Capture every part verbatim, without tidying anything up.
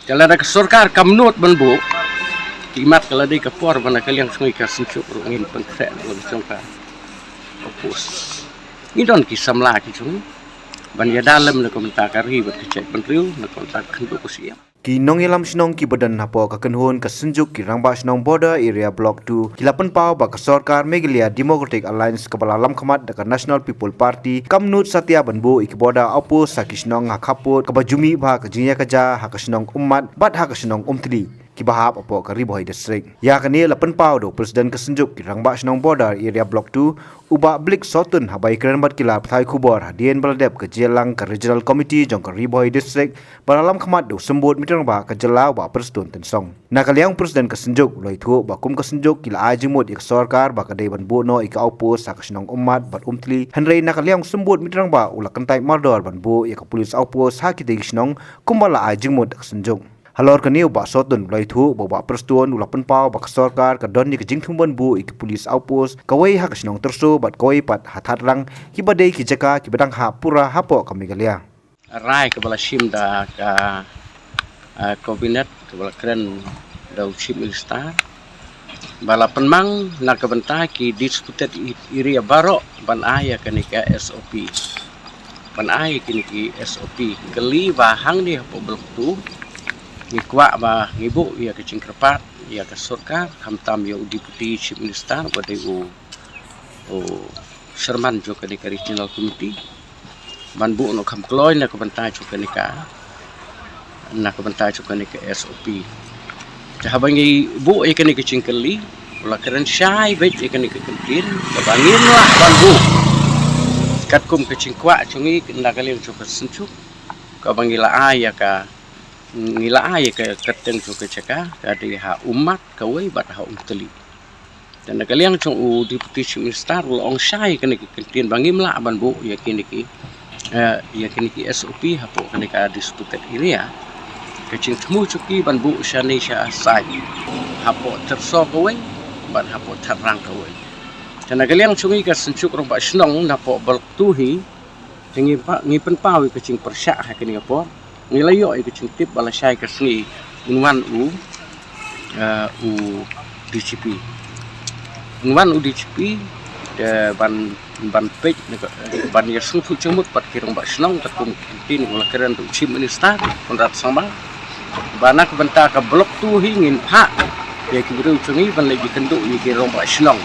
Te lada ka sorkar kam nud ban buh, ki mat ka la dei ka por ba na ka liang jong ngi ka synjuk ruh ngin pynkhreh na la ka jong ka oppose. Ngi don ki samla ki jong ngi ban ïada lem na ka bynta ka ri bad ka jaitbynriew, na ka bynta ka khyndew ka shyiap. Ki nongïalam shnong kiba don hapoh ka kynhun ka synjuk ki rangbah shnong Border Area Block two ki la pynpaw ba ka sorkar Meghalaya Democratic Alliance kaba la lamkhmat da ka National People Party kam nud satia ban buh ïa ki border outpost ha ki shnong ha khappud kaba ju mih bha ka jingïakajia ha ka shnong Ummat bad ha ka shnong Umtli kiba hap hapoh ka Ri Bhoi District. Ïa kane la pynpaw da u President ka synjuk ki rangbah shnong Border Area Block two, u Bah Blick Sawtun, haba ïakren bad ki lad pathai khubor hadien ba la dep ka jingïalang ka Regional Committee jong ka Ri Bhoi District ba la lamkhmat da u Symbud Meeting Rangbah ka jylla, u Bah Prestone Tynsong. Na ka liang u President ka synjuk u la ïathuh ba kum ka synjuk ki la ai jingmut ïa ka sorkar ba ka dei ban buh noh ïa ka outpost ha ka shnong Ummat bad Umtli, hynrei na ka liang u Symbud Meeting Rangbah u la kyntait mardor ban buh ïa ka police outpost ha kitei ki shnong kumba la ai jingmut da ka synjuk. Halor kane u Bah Sawtun u la ïathuh ba u Bah Prestone u la pynpaw ba ka sorkar ka don ïa ka jingthmu ban buh ïa ka police outpost, kawei ha ka shnong Tyrso bad kawei pat ha Thadrang, kiba dei ki jaka kiba dang hap pura hapoh ka Meghalaya. Rai kaba la shim da ka, ah, cabinet kaba la kren da u Chief Minister ba la pynmang na ka bynta ki disputed area baroh ban ai ïa kane ka S O P. Ban ai ïa kine ki S O P. Kali ba hangne hapoh Block two ngi kwah ba ngi buh ïa ka jingkyrpad ïa ka sorkar, khamtam ïa u Deputy Chief Minister ba dei u, u chairman jong kane ka Regional Committee ban buh noh kham kloi na ka bynta jong kane ka, na ka bynta jong kane ka S O P. Te haba ngi buh ïa kane ka jingkylli, u la kren shai beit ïa kane ka kyntien kaba ngim lah ban buh katkum ka jingkwah jong ngi na ka liang jong ka synjuk kaba ngi la ai ïa ka, ngi la ai ïa ka kyrteng jong ka jaka ka dei ha Ummat kawei bad ha Umtli. Te na ka liang jong u Deputy Chief Minister u la ong shai kane ka kyntien ba ngim lah ban buh ïa kine ki, eh, ïa kine ki S O P hapoh kane ka disputed area. Ka jingthmu jong ki ban buh shane sha side hapoh Tyrso kawei bad hapoh Thadrang kawei. Te na ka liang jong ngi ka synjuk rangbah shnong na hapoh Block two hi, te ngi pa, ngi pynpaw ïa ka jingpyrshah ha kane ka por. Ngi la ïoh ïa ka jingtip ba lashai ka sngi un wan u, eh, u D G P. Un wan u D G P, eh, ban, ban peit na ka, ban ïasngewthuh jingmut bad ki rangbah shnong katkum ki kyntien ba la kren da u Chief Minister Conrad Sangma. Ba na ka bynta ka Block two hi ngin phah ïa ki briew jong ngi ban leit ïakynduh ïa ki rangbah shnong.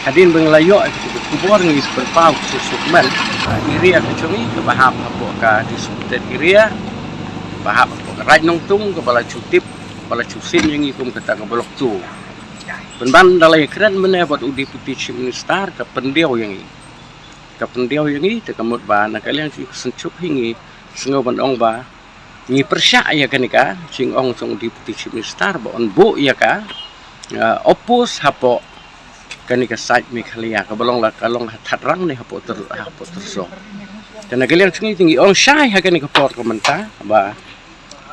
Hadien ba ngi la ïoh ïa ka khubor ngi pynpaw ka shisha kumne. Area ka jong ngi kaba hap hapoh ka disputed area, ba hap hapoh ka Raid Nongtung kaba la ju tip, ba la ju sien ïa ngi kum kata ka Block two. Pynban da la ïakren mynne bad u Deputy Chief Minister ka pyndiaw ïa ngi. Ka pyndiaw ïa ngi te ka mut ba na ka liang jong ka synjuk hi ngi sngew ban ong ba ngi pyrshah ïa kane ka jingong jong u Deputy Chief Minister ba un buh ïa ka, eh, outpost hapoh kane ka side Meghalaya kaba long la ka long ha Thadrang ne hapoh Tyr-, hapoh Tyrso. Te na ka liang jong ngi te ngi ong shai ha kane ka por ka mynta ba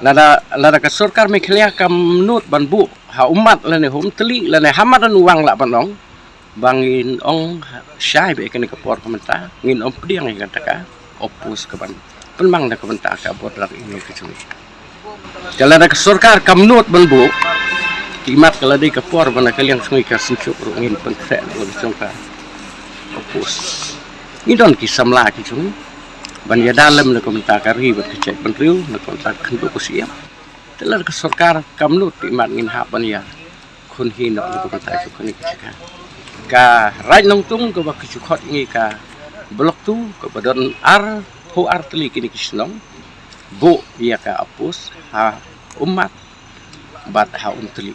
lada, lada ka sorkar Meghalaya kam nud ban buh ha Ummat lane ha Umtli lane ha madan u wang lah ban ong, ba ngin ong shai beit kane ka por ka mynta, ngin ym pdiang ïa kata ka outpost kaban pynmang na ka bynta ka border area ka jong ngi. Te lada ka sorkar kam nud ban buh, ki mat ka la dei ka por ba na ka liang jong ngi ka synjuk ruh ngin pynkhreh na la ka jong ka outpost. Ngi don ki samla ki jong ngi ban ïada lem na ka bynta ka ri bad ka jaitbynriew, na ka bynta ka khyndew ka shyiap. Te lada ka sorkar kam nud, te mat ngin hap ban ïa khun hi noh na ka bynta jong kane ka jaka. Ka Raid Nongtung kaba ki ju khot ïa ngi ka Block two kaba don arphew ar tylli kine ki shnong, buh ïa ka outpost ha Ummat bad ha Umtli.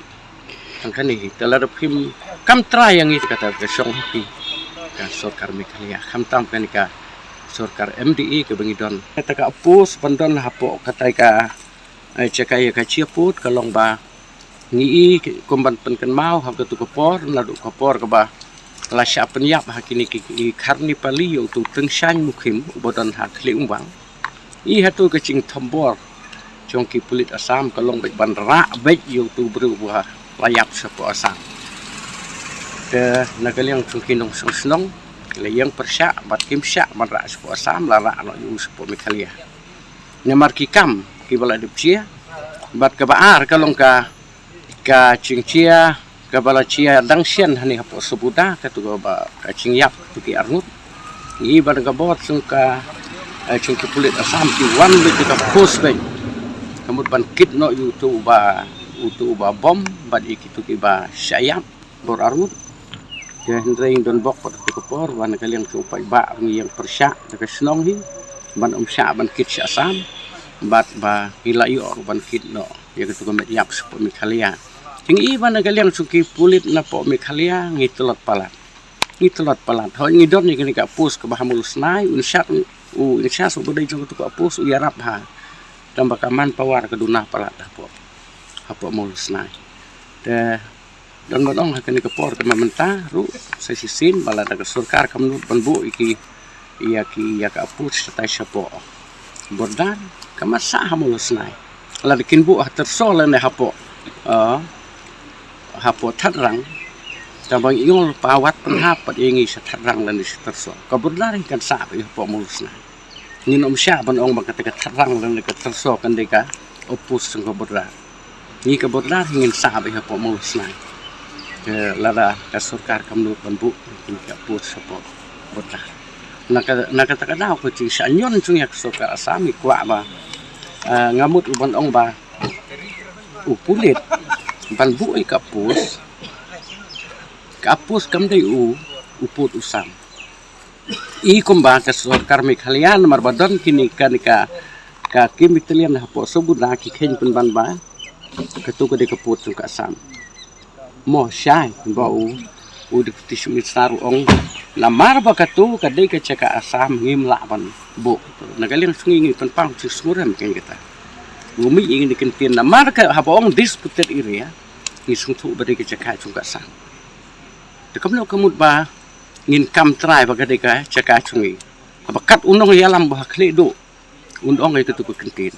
Tang kane hi te lada phim kam trai ïa ngi te kata ka shong ha phi ka sorkar Meghalaya, khamtam kane ka sorkar M D A kaba ngi don. Kata ka outpost ban don hapoh kata ka, eh, jaka ïa ka jingput ka long ba ngi i ki, kum ban pynkynmaw ha katu ka por, naduh ka por kaba la shah pynïap ha kine ki, ki khar Nepali ïa utu u Thein Sein Mukhim uba don ha Khlieh Umwang. I hatu ka jingthombor jong ki pulit Assam ka long beit ban rah beit ïa utu u briew uba la ïap shapoh Assam. Te na ka liang jong ki nongshong shnong la ïeng pyrshah bad kim shah ban rah shapoh Assam, la rah noh ïa u shapoh Meghalaya. Namar ki kam kiba la dep jia, Bad kaba ar ka long ka, ka jingjia kaba la jia dang shen hangne hapoh Sobuda, katu kaba ka jingïap katu ki arngut. Ngi ban ka bor jong ka, eh, jong ki pulit Assam ki wan beit ka post beit. Ka mut ban kit noh ïa utu uba, utu uba bom bad ïa kitu kiba shah ïap bor arngut. Te hynrei don bok pat ka por ba na ka liang jong u paidbah ngi ïeng pyrshah da ka shnong hi ban ym shah ban kit sha Assam bad ba ngi la ïoh ban kit noh ïa katu ka met ïap shapoh Meghalaya. Te ngi i ba na ka liang jong ki pulit napoh Meghalaya ngi tlot palat. Ngi tlot palat. Hooid ngi don ïa kane ka post kaba ha Mawlasnai, un shah u in charge uba dei jong katu ka post u ïarap ha. Tang ba ka manpower ka duna palat hapoh, hapoh Mawlasnai. Te don ban ong ha kane ka por kaba mynta ruh sa shisien ba lada ka sorkar kam nud ban buh ïa ki, ïa ki, ïa ka post shatai shapoh border, ka mat sah ha Mawlasnai. Lada kin buh ha Tyrshaw lane hapoh, eh, hapoh Thadrang, tang ba ngi ong pa wat pynhap pat ïa ngi sha Thadrang lane sha Tyrshaw. Ka border hi kan sah beit hapoh Mawlasnai. Ngin ym shah ban ong ba kata ka Thadrang lane ka Tyrshaw kan dei ka outpost jong ka border. Ngi ka border hi ngin sah beit hapoh Mawlasnai. Te lada ka sorkar kam nud ban buh ïa ka post shapoh border. Na ka, na kata ka daw ka jingshah ñion jong ïa ka sorkar Assam ngi kwah ba, eh, nga mut u ban ong ba u pulit ban buh ïa ka post, ka post kam dei u, u pud u sam. I kumba ka sorkar Meghalaya namar ba don kine kane ka, ka ki battalion hapoh Sobuda ki kheiñ pynban ba katu ka dei ka pud jong ka Assam. Mo shai ba u, u Deputy Chief Minister u ong namar ba katu ka dei ka jaka Assam ngim lah ban buh. Na ka liang jong ngi ngi pynpaw jingsngewrem kein kata. U mih ïa kine ki kyntien namar ka haba ong disputed area ngi sngewthuh ba dei ka jaka jong ka Assam. Te kumno ka mut ba ngin kam trai ba ka dei ka jaka jong ngi. Haba kat u nongïalam ba ha khlieh duh un ong ïa katu ka kyntien.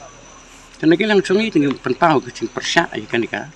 Te na ka liang jong ngi te ngi pynpaw ka jingpyrshah ïa kane ka